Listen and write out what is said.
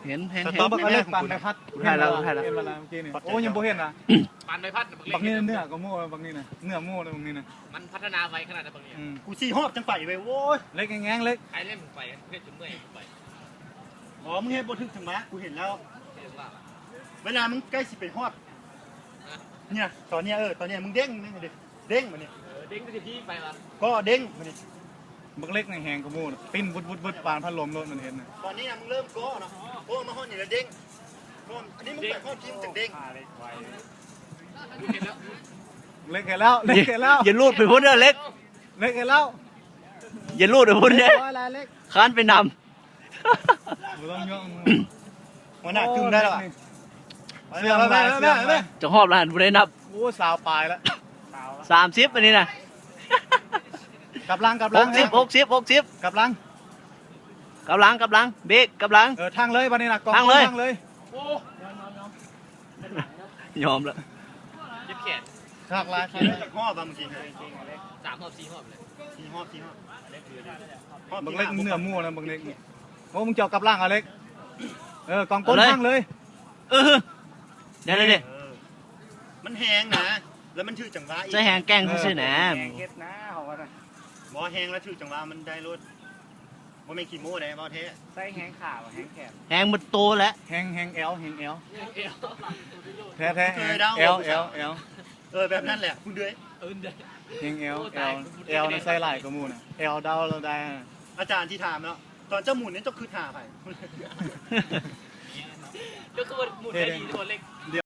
ເຫັນ ເຫັນ ສະຕັອບ ເຫັນ ບັກອາເລັກ ປານໃບພັດ ກູຖ່າຍແລ້ວ ກູຖ່າຍແລ້ວ ເຫັນແລ້ວ ເມື່ອກີ້ນີ້. ໂອ້ ຍັງບໍ່ເຫັນນະ ປານໃບພັດ ບັກນີ້ເໜືອກວ່າໝູ່ ບັກນີ້ນະ ເໜືອກວ່າໝູ່ ບັກນີ້ນະ. ມັນພັດທະນາໄວຂະໜາດໃດ ບັກນີ້? ອືມ ກູສີ່ຮອບຈັ່ງໄປເວີຍ. ໂອ້ຍ ເລັກ ແຮງໆ ເລັກ ໄປເລີຍ ມຶງໄປ ເຮັດຈົນເມື່ອຍ ມຶງໄປ. ອໍ ມຶງເຮັດບໍ່ຖືກຈັງຫວະ ກູເຫັນແລ້ວ. ເວລາມຶງໃກ້ຊິໄປຮອດ ເນຍ ຕອນເນີ້ຍ ເອີ ຕອນເນີ້ຍມຶງເດ້ງແມ່ນເດ້ ເດ້ງບາດນີ້ ເອີ ເດ້ງຄືທີ່ໄປວະ ກໍເດ້ງບາດນີ້. ບັກເລັກນີ້ແຮງກວ່າໝູ່ ປິ່ນວຶດໆ ປານພັດລົມໂລດ ມັນເຫັນນະ. ຕອນນີ້ນະ ມຶງເລີ່ມກໍເນາະ ໂອ້ ມາຮອດນີ້ລະເດ້ງ. ກ່ອນອັນນີ້ມຶງໄປຮອດທີ່ມັນຈັ່ງເດ້ງ. ເລັກເຫັນແລ້ວ ເລັກເຫັນແລ້ວ ຢ່າລູດໄປພຸ້ນເດີເລັກ ເລັກເຫັນແລ້ວ ຢ່າລູດໄປພຸ້ນເດີ ຄານໄປນຳ. ບໍ່ຕ້ອງຍ່ອງ ຫົວໜ້າກຶມໄດ້ແລ້ວ ເຊື່ອມຫຼາຍ ເຊື່ອມຫຼາຍ. ຈະຮອບລະຫັ້ນ ຜູ້ໃດນັບ? ໂອ້ ຊາວປາຍລະ ສາມສິບ ອັນນີ້ນະ. ກັບຫຼັງ ກັບຫຼັງ ຫົກສິບ ຫົກສິບ ຫົກສິບ ກັບຫຼັງ ກັບຫຼັງ ກັບຫຼັງ ເບກ ກັບຫຼັງ. ເອີ ທັງເລີຍບາດນີ້ນະ ກອງ ທັງເລີຍ ທັງເລີຍ. ໂອ້ ຍອມລະ ເຈັບແຂນ ຄັກຫຼາຍ ຄັກຫຼາຍ. ຈັກຮອບບາດມື້ກີ້? ສາມຮອບ ສີ່ຮອບເລີຍ ສີ່ຮອບ ສີ່ຮອບ. ບັກເລັກເໜືອໝູ່ນະ ບັກເລັກນີ້. ໂອ້ ມຶງເຈົ້າກັບຫຼັງອາເລັກ. ເອີ ກອງກົ້ນ ເອົາເລີຍ ທັງເລີຍ. ເອີ ໄດ້ເລີຍເດ້ ເອີ ມັນແຮງນະ ແລ້ວມັນຖືກຈັງຫວະອີກ ໃຊ້ແຮງແກ່ງຊື່ໆນະ ເອີ ແຮງເຮັດນະ ເຮົາວ່ານະ. ບໍ່ ແຮງແລ້ວຖືກຈັງຫວະ ມັນໄດ້ໂລດ. ບໍ່ແມ່ນຂີ້ໂມ້ເດ້ ເວົ້າແທ້. ໃຊ້ແຮງຂາ ແຮງແຂນ ແຮງໝົດໂຕແຫຼະ ແຮງ ແຮງແອວ ແຮງແອວ ແທ້ໆ ແອວ ແອວ ແອວ. ເອີ ແບບນັ້ນແຫຼະ ພຸ້ນເດີ ເອີ ແຮງແອວ ແອວ ແອວນະໃຊ້ຫຼາຍກວ່າໝູ່ນະ ແອວເດົາລະໄດ້. ອາຈານຊິຖາມເນາະ ຕອນເຈົ້າໝູນນີ້ເຈົ້າຄຶດຫາໃຜ? ກໍຄືວ່າໝູນໄດ້ດີກວ່າເລັກ.